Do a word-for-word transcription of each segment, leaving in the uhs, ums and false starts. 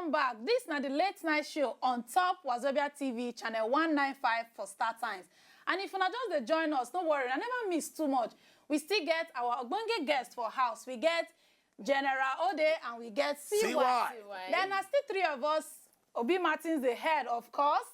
Welcome back. This na the late night show on top Wazobia T V channel one nine five for Star Times. And if una just dey join us, no worry, I never miss too much. We still get our ogbonge guest for house. We get General Ode and we get C Y. C Y. Then na still three of us, Obi Martins, the head, of course,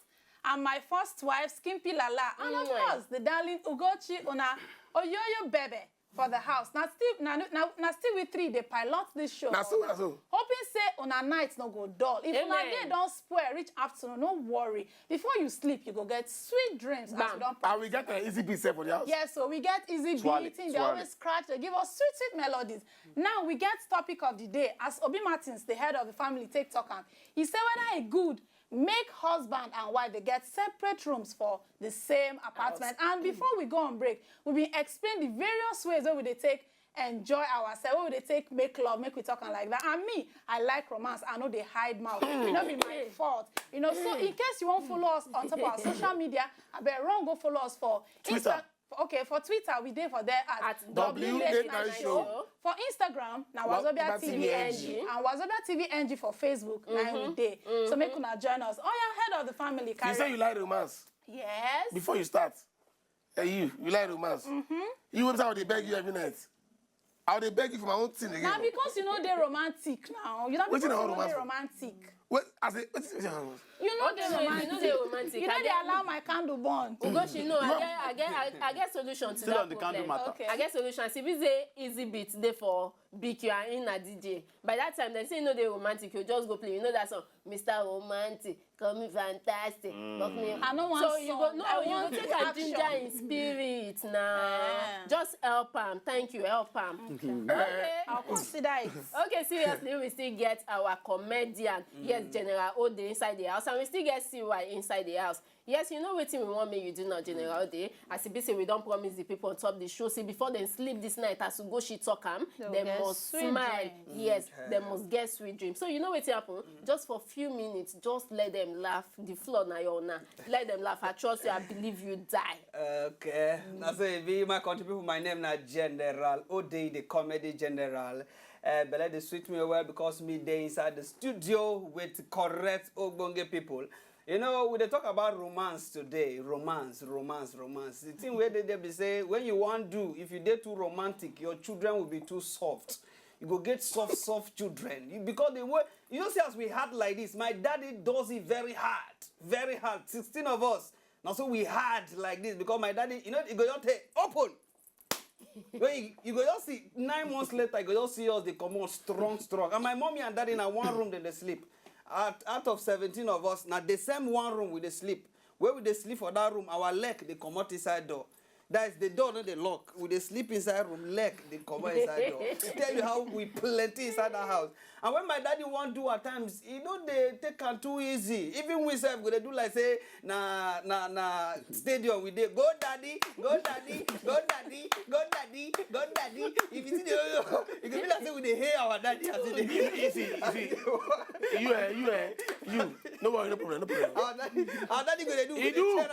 and my first wife, Skimpy Lala, and of course, the darling Ugochi, una Oyoyo Bebe for the house. Na still, na, na, na still we three dey pilot this show. Na so, na so. Hoping say una night no go dull. If una day don spoil reach afternoon, no worry. Before you sleep, you go get sweet dreams as we don promise. And we get an easy beat sef for the house. Yes, so we get easy beat. They always scratch. They give us sweet, sweet melodies. Now we get topic of the day. As Obi Martins, the head of the family, take talk am. He say whether e good make husband and wife dey get separate rooms for the same apartment. And before we go on break, we bin explain the various ways wey we dey take enjoy ourselves, wey we dey take make love, make we talk am like that. And me, I like romance. I no dey hide mouth. E no be my fault. You know, so in case you wan follow us on top our social media, abeg run go follow us for Twitter. Insta-, okay, for Twitter, we dey for there at W Late Night Show. For Instagram, na Wazobia T V N G. And Wazobia T V N G for Facebook, na im we dey. So make una join us. Oh yeah, head of the family, carry. You say you like romance? Yes. Before you start, hey, you, you like romance? You want, I dey beg you every night. I dey beg you for my own thing again. Na because you no dey romantic now. You no, because you no dey romantic. Wait, I say, wait, wait, wait. You no dey romantic. You no dey romantic. You no dey allow my candle burn. Ugochi, no, I get, I get, I, I get solution to that problem. Still on the candle matter. Okay. I get solution. See, we say easy beat dey for B Q and in na D J. By that time, dem say you no dey romantic. You just go play. You know that song, Mister Romantic, call me fantastic, fuck me. I no want. So you go, no, you go take a ginger in spirit now. Just help am. Thank you. Help am. Okay. I'll consider it. Okay, seriously, we still get our comedian. Yes, General Ode inside the house, and we still get C Y inside the house. Yes, you know wetin we wan make you do now, General Ode. As e be say we don promise the people on top the show, say before dem sleep this night, as Ugochi talk am, dem must smile. Yes, dem must get sweet dreams. So you know wetin happen? Just for few minutes, just let them laugh. The floor na your own. Let them laugh. I trust you. I believe you die. Okay. Na so e be, my country people. My name na General Ode, the comedy general. Uh, belle dey sweet me well because me dey inside the studio with correct ogbonge people. You know, we dey talk about romance today. Romance, romance, romance. The thing wey dey there be say, when you wan do, if you dey too romantic, your children will be too soft. You go get soft, soft children. You, because the way, you know, see, as we hard like this, my daddy does it very hard, very hard. Sixteen of us. Now, so we hard like this because my daddy, you know, he go just take open. When you, you go just see, nine months later, you go just see us dey comot strong, strong. And my mommy and daddy na one room dem dey sleep. Out, out of seventeen of us, na the same one room we dey sleep. Where we dey sleep for that room, our leg dey comot inside door. That is, the door no dey lock. We dey sleep inside room, leg dey comot inside door. To tell you how we plenty inside that house. And when my daddy wan do at times, he no dey take am too easy. Even we sef go dey do like say na, na, na stadium we dey. Go daddy, go daddy, go daddy, go daddy, go daddy. If you see the, you go be like say we dey hail our daddy as he dey. Easy, easy. You, eh, you, eh, you. No worry, no problem, no problem. Our daddy, our daddy go dey do. He dey do.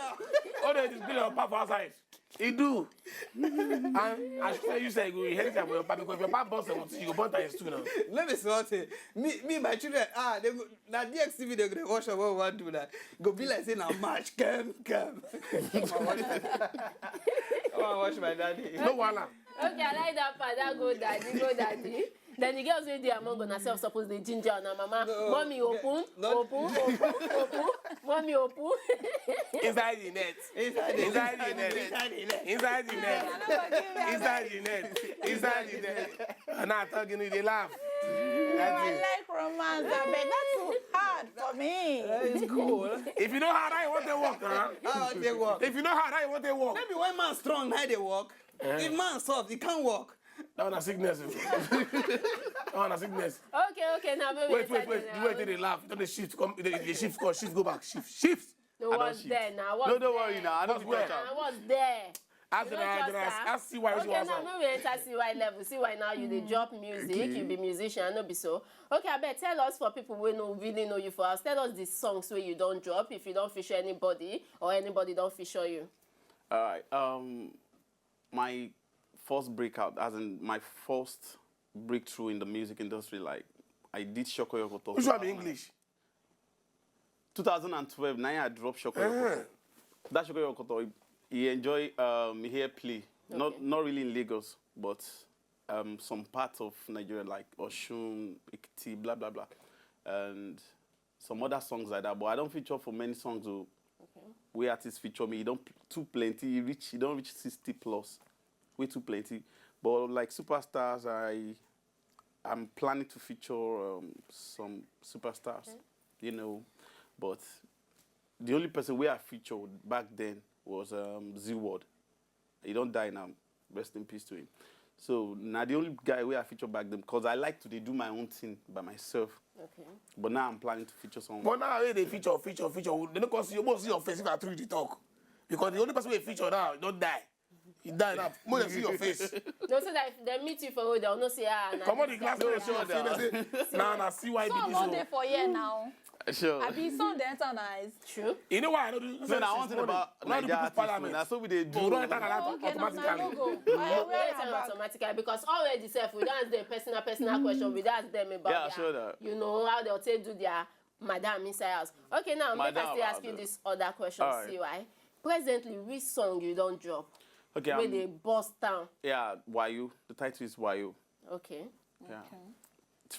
All the discipline of power outside. He do. And as you say, you say you inherit am for your papa, because if your papa born seventeen, you go born times two now. Let me say one thing. Me, me, my children, ah, they go, na D X T V they go dey watch am when we wan do that. Go be like say na match, kem, kem. Come on, watch my daddy. No wahala. Okay, I like that part. That go daddy, go daddy. Then the girls wey dey among una sef suppose dey ginger una mama. No, mommy, open, open, open, open. Mommy, open. Inside the net. Inside the net. Inside the net. Inside the net. Inside the net. Inside the net. And now I talk, you know, they laugh. No, I like romance. I beg, that's too hard for me. That is cool. If you know how I want to work, huh? How they work? If you know how I want to work. Maybe when man strong, how they work. Eh? If man soft, he can't work. That one na sickness. That one na sickness. Okay, okay, now maybe wait, wait, wait. The way they laugh, then they shift, come, they, they shift, come, shift, go back, shift, shift. No, I don't shift. There now? No, don't worry now. I don't touch am. I was there. Ask the, ask, ask C Y. Okay, now maybe we enter C Y level. C Y, now you dey drop music, you be musician, no be so? Okay, I bet, tell us, for people wey no really know you for house, tell us the songs wey you don drop, if you don feature anybody or anybody don feature you. All right. Um, my first breakout, as in my first breakthrough in the music industry, like, I did Shokoyoko Talk. Which one be English? two thousand and twelve, now I drop Shoko Yokoto. That Shoko Yokoto, he, he enjoy um, he hear play. Not not really in Lagos, but um, some parts of Nigeria like Oshun, Ekiti, blah blah blah, and some other songs like that. But I don't feature for many songs. Oh, Okay. Where artists feature me, you don't too plenty. You reach, you don't reach sixty plus. Way too plenty. But like superstars, I I'm planning to feature um, some superstars. You know, but the only person where I featured back then was um, Z Ward. He don't die now. Rest in peace to him. So now the only guy where I feature back then because I like to dey do my own thing by myself. Okay. But now I'm planning to feature someone. But now wey dey feature feature feature, dem no come see you, most see your face if na true you dey talk, because the only person wey feature now don die. He die now. Make dem see your face. No, so that if they meet you for road, they'll not say, ah, nah, Comot the this glass guy. wey dey see your face. Dem say, nah, na C Y be Some this no o. Dey for here now. Sure. Abi some dey enter na eyes. True. You know why I no do? No, na one thing about Naija artists. Na so we dey do. We don enter that Okay, now na no automatically. go. Why No, where let's am have back? Automatically because already self we don't ask them personal personal question. We don't ask them about Yeah, their, sure that. You know how they'll take do their madam inside house. Okay, now make Madam, I still ask madam. You this other question. All right. C Y. Presently, which song you don't drop? Okay, Where um, they bust down. Yeah, Wayo. The title is Wayo. Okay. Yeah.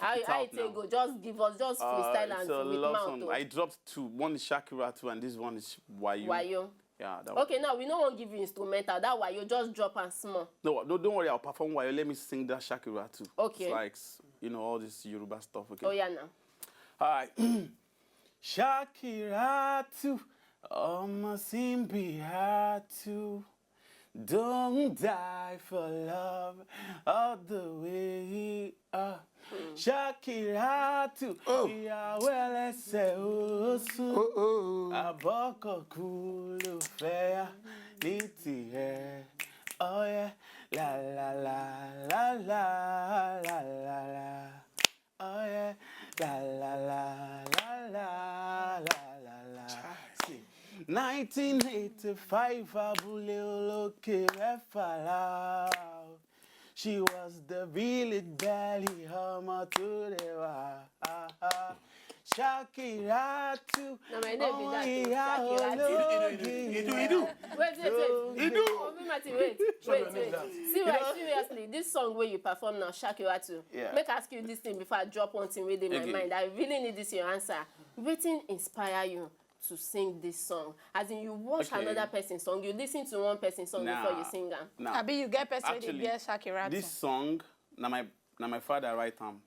How It's how out it take now. Go? Just give us just Uh, freestyle it's and a with love mouth. song. Oh. I dropped two. One is Shakira two, and this one is Wayo. Wayo. Yeah. That one. Okay, now we no wan give you instrumental. That Wayo just drop and small. No, no, don't worry. I'll perform Wayo. Let me sing that Shakira too. Okay. It's like s- you know all this Yoruba stuff. Okay. Oh yeah, now. All right. Shakiratu, Omo Simbiratu, don't die for love all the way. Uh. Shakiratu, Oh. Ìyàwó ẹlẹ́sẹ̀ oṣù, Oh, oh. Àbọ̀kọ̀kú ló fẹ́ ní tiẹ̀. Oh yeah, la la la la la la la la. Oh yeah, la la la la la la la la. See, nineteen eighty-five, Abúlé Olókè Mẹ́fà la wà o. She was the village belly, ọmọ tó rẹwà. Ah, ah. Shakiratu, Na my name be ọmọ that o, ìyá Shakiratu. ológi. He do, he do. Wait, wait, wait. He do. Wait, wait. Sure, See, your name is right, seriously, this song where you perform now, Shakiratu. Yeah. Make I ask you this thing before I drop one thing within my Okay. Mind. I really need this your answer. Wetin inspire you to sing this song? As in, you watch Okay. Another person's song, you listen to one person's song before you Nah. Sing am. Nah. Abi you get person wey dey Actually, bear Shakira This too? Song, now my now my father write am.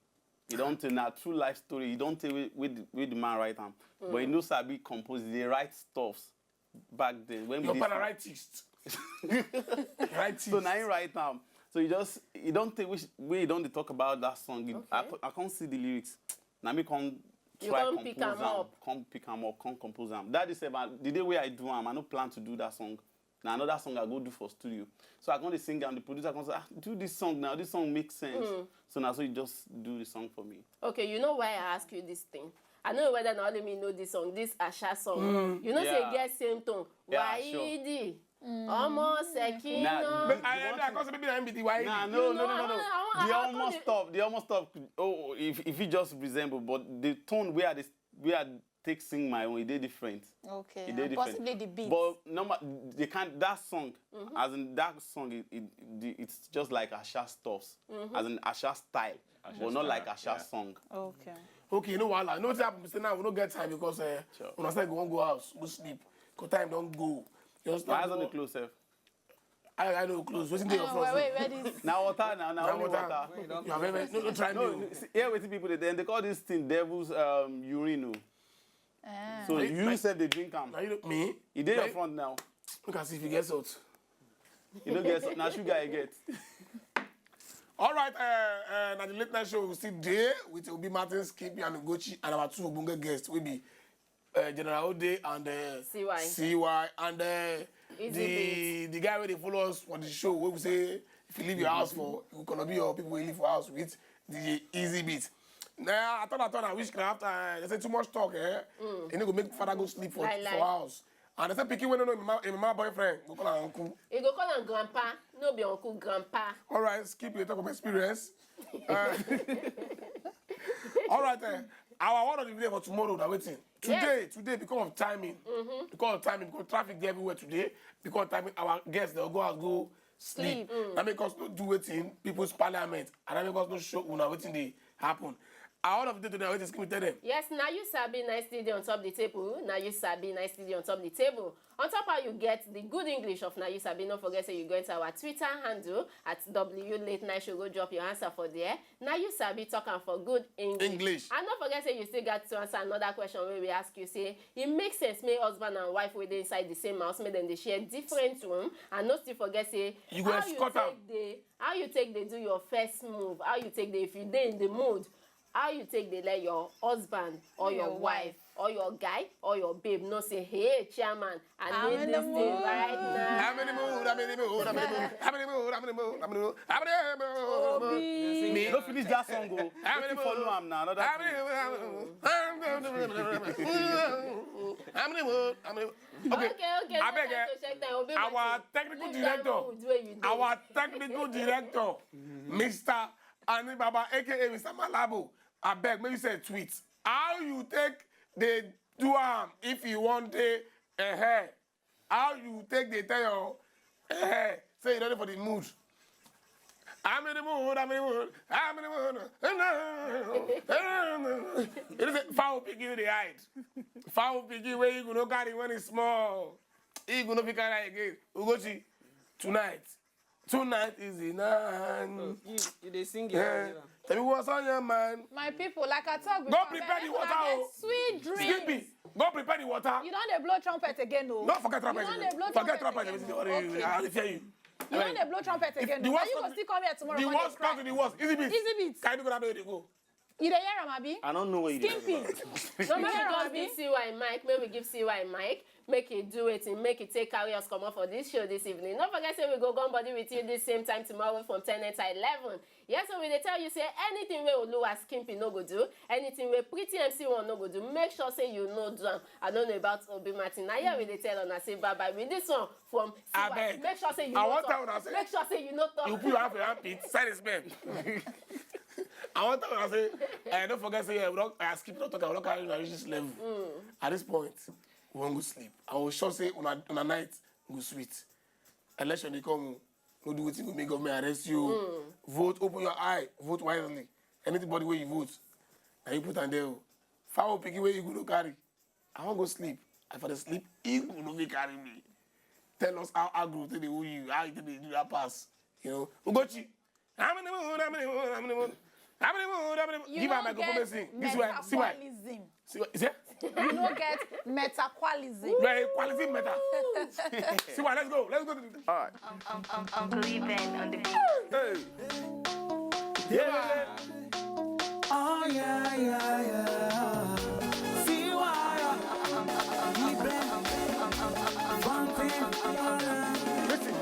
You don't tell na true life story. You don't tell with, with, with the man write am. But you know Sabi compose, they write stuffs back then when Your we father dey- write text. Write text. So now he write am. So you just you don't take which way you don't dey talk about that song. You- I, Okay. ca- I can't see the lyrics. Now me come You try come compose pick am am, up. Come pick am up, come compose am. That is about the day where I do am. I no plan to do that song. Now another song I go do for studio. So I come dey sing am. The producer come say, ah, do this song now. This song makes sense. So now so you just do the song for me. Okay, you know why I ask you this thing? I know whether na only me know this song, this Asha song. You know say Yeah. E get same tone. Yeah, sure. Waidi. Ọmọ Sekina. Nah, But I, I, I, I, maybe I be the why. Nah, no, You no, know, no, no, I no. want- I want- They I want almost the- stop. They almost stop. Oh, if if it just resemble, but the tone where they where I take sing my own, it dey different. Okay, It dey and different. Possibly the beat. But normal, they can't that song. As in that song, it, it, the- it's just like Asha stuffs. As in Asha style, but not like Asha song. Okay. Okay, you know what? No, what happen? Say now we no get time because uh, Sure. When I say go on, go house, go sleep. Cause time don't go. You understand? My eyes on the close, sir. I I no close. Wetin dey your Uh, front? wait, wait, where this? Now water, now now Now only water. water. You have ever no no try me. No, Oh. See, here wetin people dey then they call this thing devil's um, urine. Oh. Ah. So Like- you like- said they drink am. Now you look me. E dey your Like- front now. Look as if you get salt. You don't get so, now sugar I get. All right, uh, uh, now the late night show we still there with Obi Martin, Skippy, and Ugochi, and our two Obunga guests will be uh, General Ode and uh, C Y. C Y and uh, Easy the the guy where they follow us for the show. Where we say if you leave your house for, you gonna be your people you live for house with the Easy Beat. Now I thought I thought I wish after uh, they say too much talk, eh? You need to make father go sleep for, Lie, lie. For house. And they say picking when no no my, my boyfriend go call her uncle. You go call am grandpa, no be uncle, grandpa. All right, Skip your talk of experience. Uh, all right, uh, our word of the day for tomorrow. Now waiting. Today, today, because of timing, because of timing, because traffic dey everywhere today, because of timing, our guests dem go and go sleep. Sleep, mm. That make us no do wetin people's parliament, and that make us no show una wetin dey happen. All of the day today, wetin Skinny tell them. Yes, now you sabi nicely dey on top the table. Now you sabi nicely dey on top the table. On top how you get the good English of now you sabi, no forget say you go into our Twitter handle at W Late Night Show. Go drop your answer for there. Now you sabi talk am for good English. English. And no forget say you still got to answer another question wey we ask you. Say e make sense make husband and wife wey dey inside the same house make dem dey share different room, and no still forget say You go how escort you am. take dey how you take dey do your first move, how you take dey if you dey in the mood, how you take dey let your husband or your Your wife or your guy or your babe know say, hey, chairman, I I'm need in this the thing mood. Right now. I'm in the mood, I'm in the mood, I'm in the mood, I'm in the mood, I'm in the mood, I'm in the mood, I'm in the mood, I'm in the mood. Obi. Me? You no finish that song o. I'm in the Wetin follow mood. Am na another I'm in thing. the mood, I'm in the mood. I'm in the mood, I'm in the mood. Okay, Okay, okay. I beg, Time eh, to check time. Obi our Martin, technical leave that director, mood wey you dey. Our technical director, Mister Anibaba, A K A Mister Malabo, I beg, make you send tweet. How you take dey do am if you wan dey ahead? How you take dey tell your ahead? Say you no dey for the mood. I'm in the mood, I'm in the mood, I'm in the mood. You know say fowl pikin no dey hide. Fowl pikin wey you go no carry when e small. You go no fit carry again. Ugochi, tonight. Tonight is the night. You, you dey sing it. Yeah. Yeah. Tell me what's on your mind. My people, like I talk Go before, prepare the make water una o. get sweet Skip dreams. Go prepare the water. You don dey blow trumpet again o. No forget You trumpet. don dey blow Forget trumpet trumpet. again. Okay. I dey fear you. You don dey blow trumpet again The o. Worst You go come to- still come here tomorrow The come dey worst come to cry. The worst. Easy beat. Easy beat. Can you go that way they go? You dey hear am, abi? I don't know where you dey Skin talk pink. about. No, make Yeah, we just abi? give C Y mic, make we give C Y mic, make e do wetin, make e take carry us comot for this show this evening. No forget say we go gun body with you this same time tomorrow from ten a.m. to eleven. Yes, so we dey tell you say anything wey Oluwa Skimpy no go do, anything wey Pretty M C one no go do, make sure say you no do am. I don't know about Obi Martin. Na here we dey tell una say bye bye with this one from C Y. Abeg. Make sure say you I no wan talk. Tell una say Make sure say you no talk. You put your hand for your armpit, side is men. I wan tell una say, eh, don't forget say, eh, we don, I skip not talk, I don carry una reach this level. At this point, we wan go sleep. I will sure say una, una night go sweet. Election dey come o. No do wetin go make government arrest you o. Vote, open your eye, vote wisely. Anybody wey you vote, na you put am there o. Fowl pikin wey you go no carry. I wan go sleep. I for dey sleep, you go no fit carry me. Tell us how agro take dey hold you, how you take dey do that pass. You know, Ugochi. I'm in the mood, I'm in the mood, I'm in the mood. I'm in the mood, I'm in the mood. You Give her no microphone, get sing. This way, see why. Metabolism. See why. Is it? You no get metabolism. You are a quality matter. See why. Let's go. Let's go. To the... All right. Um, um, um, Uncle Eben on the beat. Hey. Yeah. Oh yeah, yeah, yeah. See why? One thing. Listen.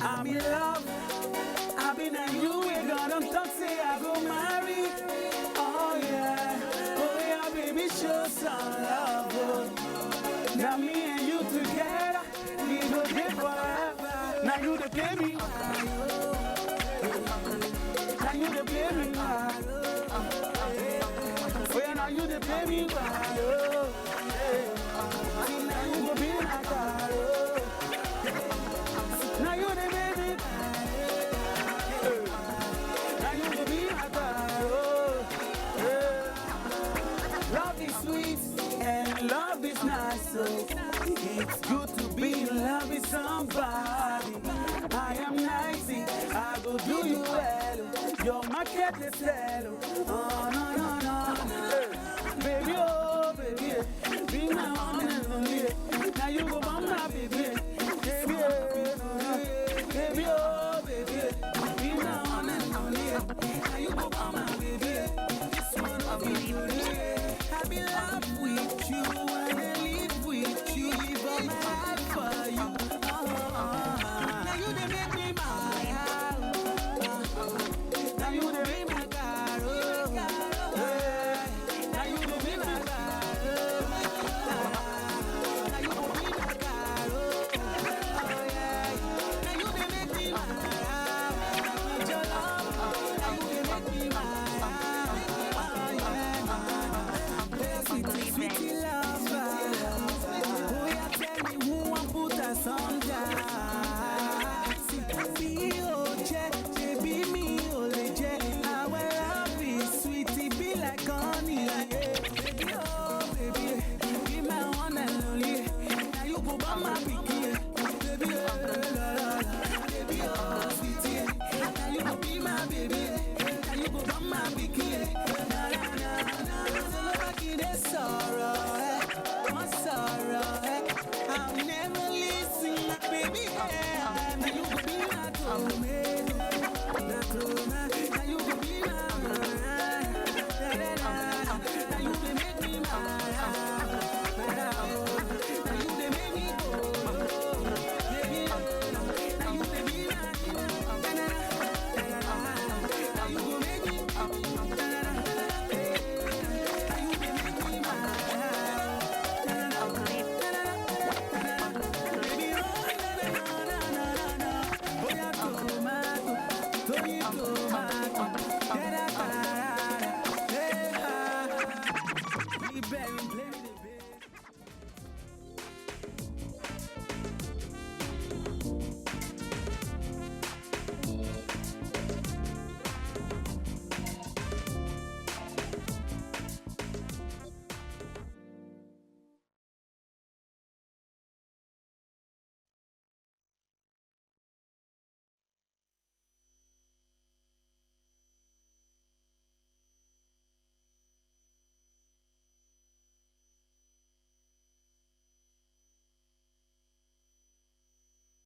I'm in love. I been and you we got them talk say I go marry. Oh yeah. Oh yeah, baby, show some love. Oh. Now me and you together, we go live forever. Now you dey play me. Now you dey play me. Oh yeah, now you dey play me. Now you go be my girl. Now you dey make me. Now you go be my girl. Love is sweet and love is nice. So it's good to be in love with somebody. I am ninety, I go do you well. Your market is sell. Oh, no,